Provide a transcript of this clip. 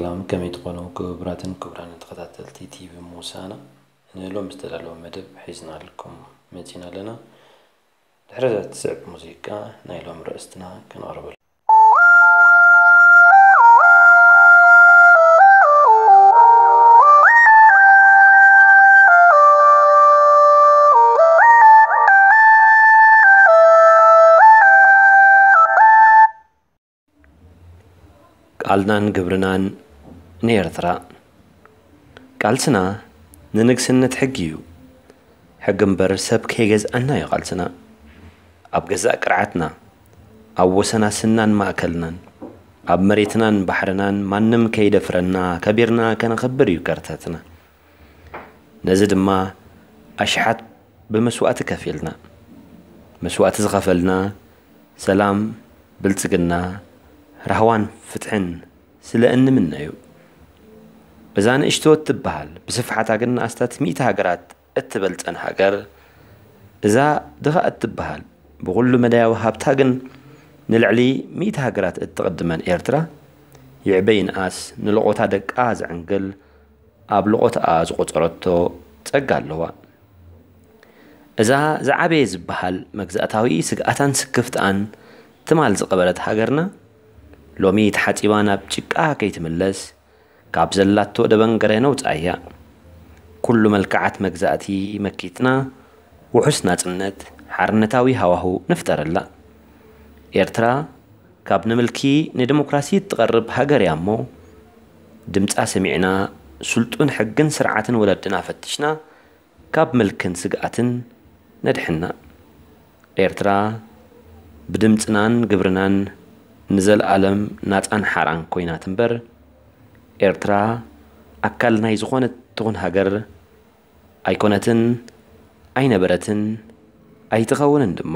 ሰላም፣ ከመይ ትኾኑ ክቡራትን ክቡራንን ተኸታተልቲ ቲቪ ሙሳና? ንሎም ዝተዳለወ መደብ ሒዝናልኩም መጺና ኣለና። ድሕሪ እዛ ትስዕብ ሙዚቃ ናይ ሎም ርእስትና ከነቕርበሉ። ቃልናን ግብርናን ንኤርትራ። ቃልስና ንንግስነት ሕጊ እዩ። ሕጊ እምበር ሰብ ከይገዝኣና እዩ ቃልስና። ኣብ ገዛእ ቅርዓትና፣ ኣብ ወሰናስናን ማእከልናን፣ ኣብ መሬትናን ባሕርናን ማንም ከይደፍረና ከቢርና ከነኸብር እዩ ከርተትና። ነዚ ድማ ኣሽሓት ብመስዋእቲ ከፊልና። መስዋእቲ ዝኸፈልና ሰላም፣ ብልጽግና፣ ራህዋን ፍትሕን ስለ እንምነዩ። እዛ ንእሽቶ እትበሃል ብስፍሓታ ግን ንኣስታት ሚእቲ ሃገራት እትበልጸን ሃገር፣ እዛ ድኻ እትበሃል ብኹሉ መዳያዊ ሃብታ ግን ንልዕሊ ሚእቲ ሃገራት እትቕድመን ኤርትራ፣ ይዕበ ይንኣስ ንልቖታ ደቃ ዘዕንግል ኣብ ልቖትኣ ዝቖጸረቶ ጸጋ ኣለዋ። እዛ ዝዓበየ ዝበሃል መግዛእታዊ ስግኣታን ስክፍትኣን ትማል ዝቐበረት ሃገርና፣ ሎሚ ተሓጺባ ናብ ጭቃ ከይትምለስ፣ ካብ ዘላቶ ደበንገረ ነውጽኣ እያ። ኩሉ መልክዓት መግዛእቲ መኪትና፣ ውሑስ ናጽነት፣ ሓርነታዊ ሃዋሁ ንፍጠረላ። ኤርትራ ካብ ንምልኪ ንዲሞክራሲ እትቐርብ ሃገር እያ እሞ፣ ድምጻ ሰሚዕና፣ ስልጡን ሕግን ስርዓትን ወለድና ፈቲሽና፣ ካብ ምልክን ስግኣትን ነድሕና። ኤርትራ ብድምጽናን ግብርናን ንዘለኣለም ናጻን ሓራን ኮይና ትንበር። ኤርትራ ኣካል ናይ ዝኾነት ትኹን ሃገር ኣይኮነትን፣ ኣይነበረትን፣ ኣይትኸውንን ድማ።